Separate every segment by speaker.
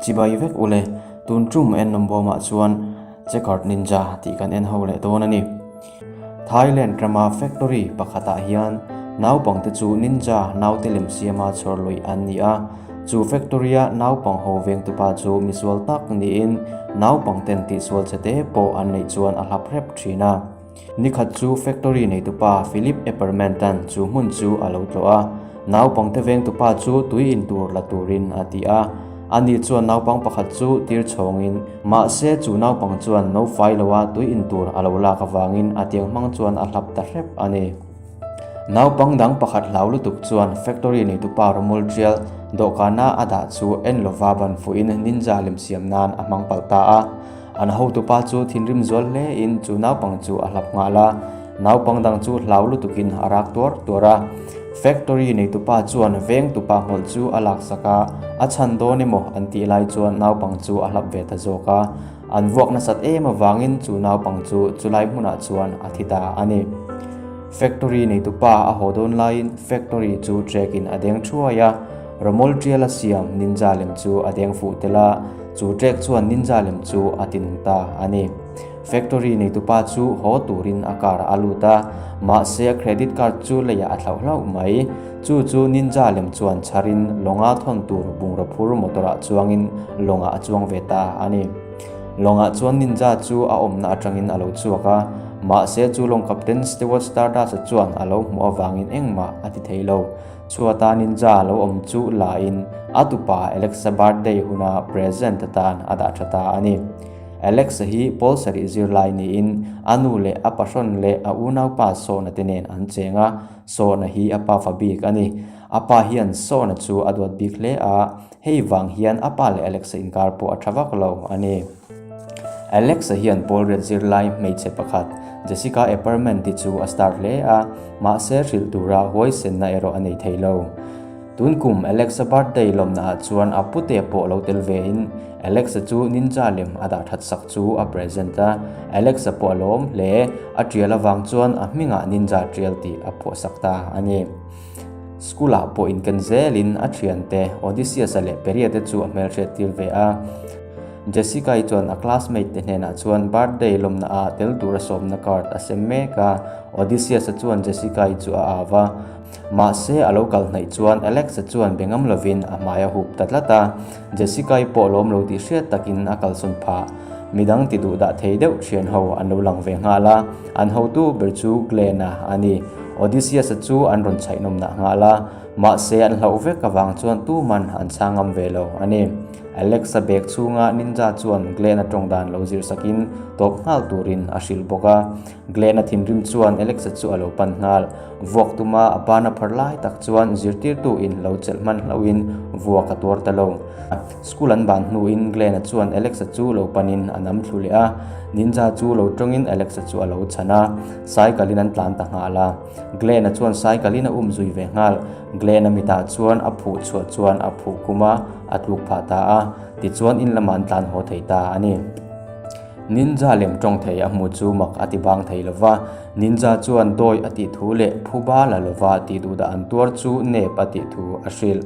Speaker 1: Chibai vek ule, tun tum en nawm bawmah chuan Checkered Ninja tih kan en ho leh dawn a ni. Thailand rama factory pakhatah hian naupangte chu ninja naute lem siama chhawr luih an ni a. Chu factory-a naupang ho vengtupa chu misual tak niin naupangten tihsual che te pawh an neih chuan a hlap hrep thin a. Nikhat chu factory neitupa Philip Epperman-tan chu hmun chu a lo tlawh a. Naupangte vengtupa chu tui in tur la turin a ti a. Ani chuan naupang pakhat chu tir chhawngin, mahse chu naupang chuan no fai loa tui in tur a lo lak avangin a tiang hmang chuan a hlap ta hrep a ni. Naupang dang pakhat hlau lutuk chuan factory neitupa rawmawl tial dawhkana a dah chu en lova ban fuhin ninja lem siam nan a hmang palh ta a. An hotupa chu thinrim zual hlein chu naupang chu a hlap nghal a, naupang dang chu hlau lutukin a rak tuar tuar a. Factory neitupa chuan vengtupa hmawlh chu a laksak a, a chhan dawn emaw an tih lai chuan naupang chu a hlap ve ta zawk a. An vuak nasat em avangin chu naupang chu chulai hmunah chuan a thi ta a ni. Factory neitupa a haw dawn laiin factory chu trek in a deng thuai a, rawmawl tial a siam ninja lem chu a deng fuh tel a, chu trek chuan ninja lem chu a ti nung ta a ni. Factory neitupa chu haw turin a car a lut a, mahse a credit card chu leiah a thlauh hlauh mai. Chu chu ninja lem chuan chharin lawnga thawn tur bungraw phur motor ah chuangin lawngah a chuang ve ta a ni. Lawngah chuan ninja chu a awmna atangin a lo chhuak a, mahse chu lawng captain Stewart Stardust-a chuan a lo hmuh avangin engmah a ti thei lo. Chhuata ninja lo awm chu la in a tupa Alexa birthday huna present atan a dah tha ta a ni. Alexa hi pawl sarih zirlai niin a nu leh a pahrawn leh a unaupa Sawna te nen an cheng a, Sawna hi a pa fa bik a ni. A pa hian Sawna chu a duat bik hle a, hei vang hian a pa leh Alexa inkar pawh a tha vak lo a ni. Alexa hian pawl riat zirlai hmeichhe pakhat Jessica Epperman te chu a star hle a, mahse hrilh tura huaisenna erawh a nei thei lo. Tun kum Alexa birthday lawmna ah chuan a pute pawh lo tel ve in Alexa chu ninja lem a dah that sak chu a present a, Alexa pawh a lawm hle, a tial avang chuan a hmingah ninja tial tih a phuah sak ta a ni. School ah pawh inken zel in a thiante Odysseus-a leh Peria te chu a hmelhriat tir ve a. Jessica-i chuan a classmate te hnenah chuan birthday lawmna ah tel tur a sawmna card a sem mek a, Odysseus-a chuan Jessica-i chu a au a. Mahse, a lo kal hnaih chuan Alex-a chuan be ngam lovin a hmai a hup ta tlat a, Jessica-i pawh lawm lo tih hriat takin a kalsawn phah. Midang ti duh dah thei deuh thian ho an lo lang ve nghal a, an hotu ber chu Glenn-a a ni. Odysseus-a chu an rawn chhaih nawm nah nghal a, mahse an hlauh vek avang chuan tuman an chhang ngam ve lo a ni. Alex-a bag chhunga Ninja chuan Glenn-a tawng dan lo zir sakin tawp nghal turin a hrilh bawk a. Glenn-a thinrim chuan Alex-a chu a lo pan nghal. Vuak tuma a bana phar lai tak chuan zirtirtu in lo chelh hman hlauhin vuak a tuar ta lo. School an ban hnuin Glenn-a chuan Alex-a chu lo panin a nam thlu leh a. Ninja chu lo tawngin Alex-a chu a lo chhan a, cycle in an tlan ta nghal a. Glenn-a chuan cycle in a um zui ve nghal. Glenn-a mitah chuan a phuh chhuah chuan a phuh kum a, a tluk phah ta a. Tichuan in lamah an tlan haw thei ta a ni. Ninja lem tawng thei a hmu chu mak a ti bang thei lo va, Ninja chuan dawi a tih thu leh phuba la lova tih duhdah an tuar chu nep a tih thu a hrilh.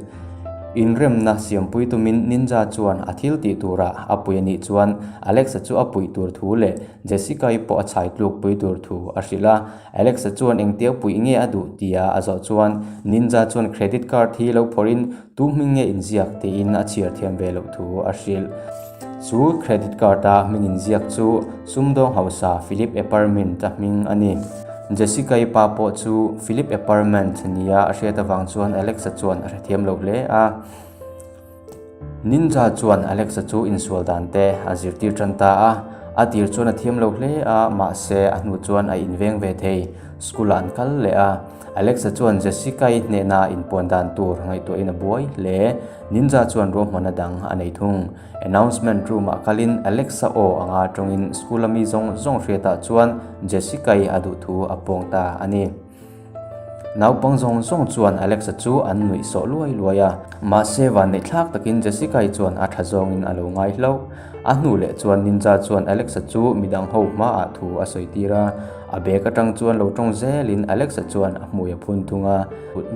Speaker 1: Inremna siampui tumin Ninja chuan a thil tih turah a pui a nih chuan Alexa chu a puih tur thu leh Jessica-i pawh a chhai tluk pui tur thu a hrilh a. Alexa chuan engtia puih nge a duh tia a zawh chuan Ninja chuan credit card hi lo phawrhin Tu hming nge inziak tiin a chhiar thiam ve loh thu a hrilh. Chu credit card-a hming inziak chu sumdawng hausa Philip Eppermint a hming a ni. Jessica-i pa pawh chu Philip Eppermint nia a hriat avang chuan Alex-a chuan a hrethiam lo hle a. Ninja chuan Alex-a chu insual dan te a zirtir tan ta a. A tir chuan a thiam lo hle a, mahse a hnu chuan a inveng ve thei. School-ah an kal leh a. Alexa chuan Jessica-i hnehna inpuan dan tur ngaihtuahin a buai hle. Ninja chuan ruahmanna dang a nei thung. Announcement room-ah kalin Alexa aw anga tawngin school-a mi zawng zawng hriatah chuan Jessica-i a duh thu a pawng ta a ni. Naupang zawng zawng chuan Alexa chu an nuih sawh luai luai a. Mahse vanneih thlak takin Jessica-i chuan a tha zawngin a lo ngai hlauh. A hnu leh chuan Ninja chuan Alex-a chu midang ho hmaah thu a sawi tir a, a bag atang chuan lo tawng zelin Alex-a chuan a hmui a phun thung a.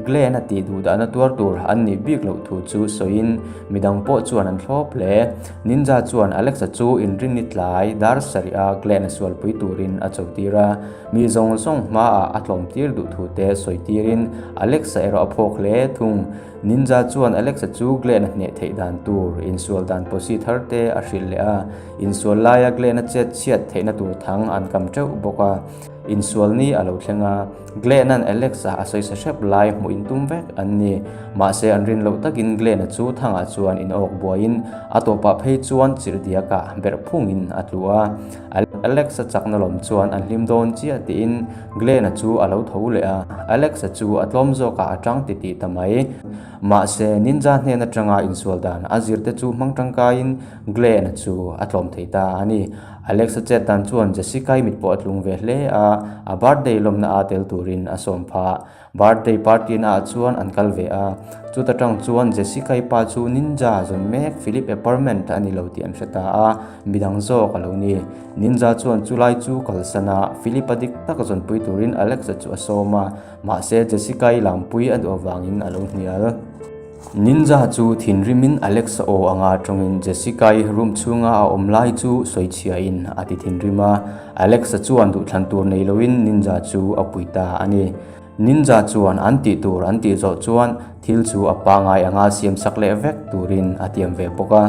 Speaker 1: Glenn-a tih duh dahna tuar tur an nih bik loh thu chu sawiin midang pawh chuan an thlawp hle. Ninja chuan Alex-a chu inrinni tlai dar sarih a Glenn-a sualpui turin a cho tir a, mi zawng zawng hmaah a tlawm tir duh thu te sawi tirin Alex-a erawh a phawk hle thung. Ninja chuan Alex-a chu Glenn-a hneh theih dan tur insual dan pawsi thar te a hrilh leh a, insual laia Glenn-a chet chhiat theihna tur thang an kam teuh bawk a. Insual ni a lo thleng a, Glenn-a'n Alex-a a sawisa hrep lai hmuh intum vek an ni. Mahse an rin loh takin Glenn-a chu thangah chuan in awk buaiin a tawpah phei chuan chirhdiakah berh phungin a tlu a. Alex-a chakna lawm chuan an hlim dawn chiah tiin Glenn-a chu a lo tho leh a, Alex-a chu a tlawm zawkah a tang titih ta mai. Mahse Ninja hnen atanga insual dan a zirte chu hmang tangkaiin Glenn-a chu a tlawm thei ta a ni. Alex-a chet dan chuan Jessica-i mit pawh a tlung ve hle a, a birthday lawmna a tel turin a sawm phah. Birthday party naah chuan an kal ve a, chuta tang chuan Jessica-i pa chu Ninja zawn mek Philip Apartment a ni lo tih an hre ta a, midang zawk a lo ni. Ninja chuan chulai chu kalsan a, Philip-a dik tak zawnpui turin Alex-a chu a sawm a, mahse Jessica-i lampui a duh avangin a lo hnial. Ninja chu thinrimin Alex-a aw anga tawngin Jessica-i room chhunga a awm lai chu sawichhiain a ti thinrim a. Alex-a chuan duhthlan tur nei loin Ninja chu a pui ta a ni. Ninja chuan an tih tur an tih zawh chuan thil chu a pangai anga siamsak leh vek turin a tiam ve bawk a.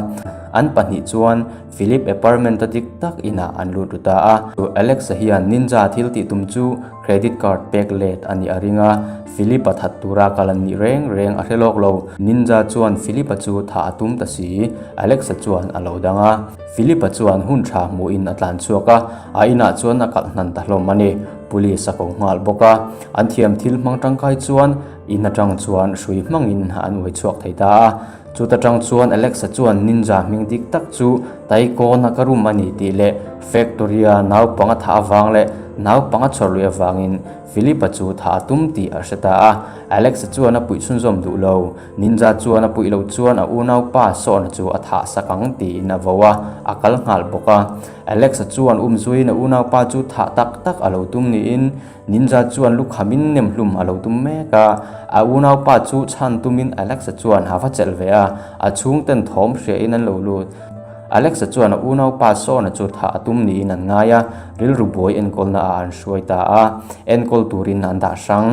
Speaker 1: An pahnih chuan Philip apartment-a dik tak inah an lut ru ta a. Alex-a hian Ninja thil tih tum chu credit card pek let a nih a ring a, Philip-a that tura kal an nih reng reng a hre lawk lo. Ninja chuan Philip-a chu thah a tum ta si. Alex-a chuan a lo dang a. Philip-a chuan hun tha hmuhin a tlan chhuak a, a inah chuan a kalh hnan ta hlawm a ni. Police a ko nghal bawk a. An thiam thil hmang tangkai chuan in atang chuan hrui hmangin an uai chhuak thei ta a. Chuta tang chuan Alexa chuan Ninja hming dik tak chu Taikawna ka rum a ni tih leh Factory-a naupang a thah avang leh naupang a chhawr lui avangin Philip-a chu thah a tum tih a hre ta a. Alexa chuan a puih chhunzawm duh lo. Ninja chuan a puih loh chuan a unaupa Sawna chu a thah sak ang tiin a vo a, a kal nghal bawk a. Alexa chuan umzuiin a unaupa chu thah tak tak a lo tum niin Ninja chuan lukhamin nem hlum a lo tum mek a, a unaupa chu chhan tumin Alexa chuan a va chelh ve a, a chhungten thawm hriain an lo lut. Alexa chuan a unaupa Sawna chu thah a tum niin an ngai a, rilru buai enkawlna ah an hruai ta a, enkawl turin an dah hrang.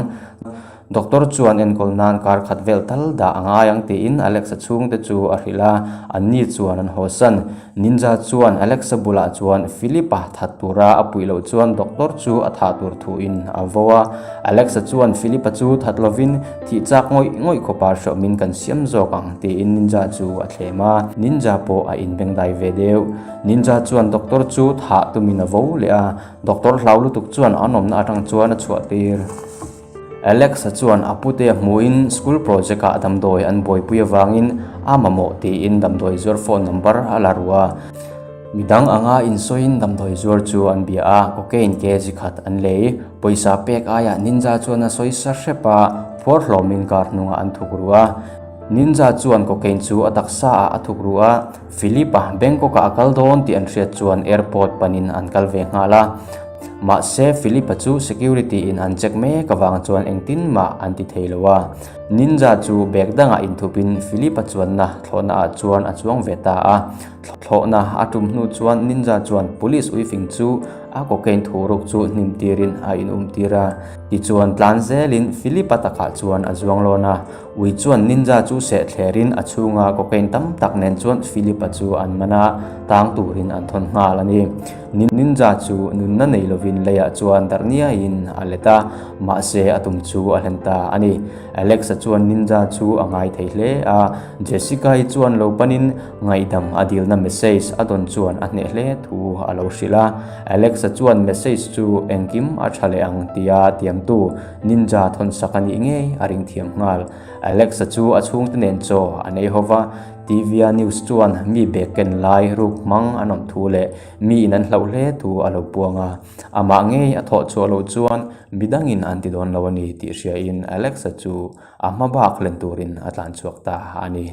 Speaker 1: Doctor chuan enkawl nan kar khat vel tal dah a ngai ang tiin Alexa chhungte chu a hrilh a, anni chuan an hawsan. Ninja chuan Alexa bulah chuan Philip-a that tura a puih loh chuan doctor chu a thah tur thuin a vo a. Alexa chuan Philip-a chu that lovin thih chak ngawih ngawih khawpa hreawmin kan siam zawk ang tiin Ninja chu a thlem a. Ninja pawh a inbengdai ve deuh. Ninja chuan doctor chu thah tumin a vo leh a, doctor hlau lutuk chuan an awmna atang chuan a chhuah tir. Alex-a chuan a pute a hmuhin school project-ah damdawi an buaipui avangin a mamawh tiin damdawi zuar phone number a la ru a. Midang anga insawiin damdawi zuar chu an bia a, cocaine kg khat an lei. Pawisa pek aiah Ninja chuan a sawi sa hrep a, phuar hlawmin car hnungah an thuk ru a. Ninja chuan cocaine chu a taksaah a thuk ru a, Philip-a Bangkok-ah a kal dawn tih an hriat chuan airport panin an kal ve nghal a. Mahse, Philip-a chu security in an check mek avang chuan engtin mah an ti thei lo a. Ninja chu bag dangah inthupin Philip-a chuanna thlawhna ah chuan a chuang ve ta a. Thlawhna a tum hnu chuan Ninja chuan police uifing chu a cocaine thuruk chu hnim tirin a inum tir a. Tichuan tlan zelin Philip-a takah chuan a zuang lawn a. Ui chuan Ninja chu seh thlerin a chhunga cocaine tam tak nen chuan Philip-a chu an man a, tang turin an thawn nghal a ni. Ninja chu nunna nei lovin leiah chuan darh niaiin a let a, mahse a tum chu a hlen ta a ni. Alex-a chuan Ninja chu a ngai thei hle a, Jessica-i chuan lo panin ngaihdam a dilna message a dawn chuan a hneh hle thu a lo hrilh a. Alex-a chuan message chu engkim a tha leh ang tia tiamtu Ninja thawnsak a nih ngei a ring thiam nghal. Alex-a chu a chhungte nen chaw a nei ho va. TV-a news chuan mi bag ken lai ruk hmang an awm thu leh miin an hlauh hle thu a lo puang a. Amah ngei a thawh chhuah loh chuan midangin an ti dawn lo a ni tih hriain Alex-a chu a hma bak len turin a tlan chhuak ta a ni.